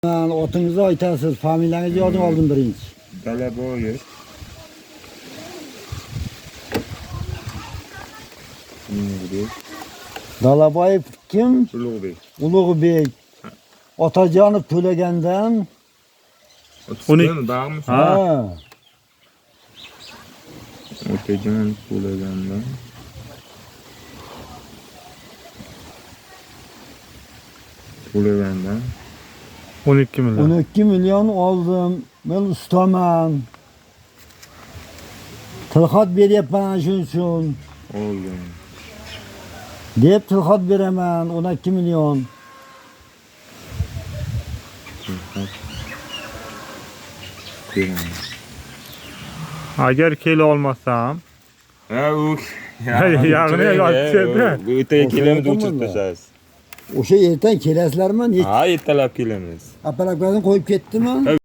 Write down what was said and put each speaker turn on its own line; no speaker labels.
Otingizni aytasiz, familiyangizni yozib oldim birinchi.
Dalaboyev. Ulug'bek.
Dalaboyev kim?
Ulug'bek.
Ulug'bek. Otajonov to'lagandan.
32 bag'mi?
Ha.
Ha.
Otajon to'lagandan. To'lagandan
12 million.
12 million oldim. Men ustaman. Tilxat beryapman shuning uchun.
oldim.
Deb tilxat beraman 12 million.
Tilxat beraman.
Agar kela olmasam,
Ha u
Ya'ni yotishadi.
Bu ertaga kelamiz,
O'shanda
o'chirib
tomonda.
tashlasiz.
O'sha ertan kelasizlarmi?
Ha, ertalab kelamiz.
Apparatlarni qo'yib ketdimi?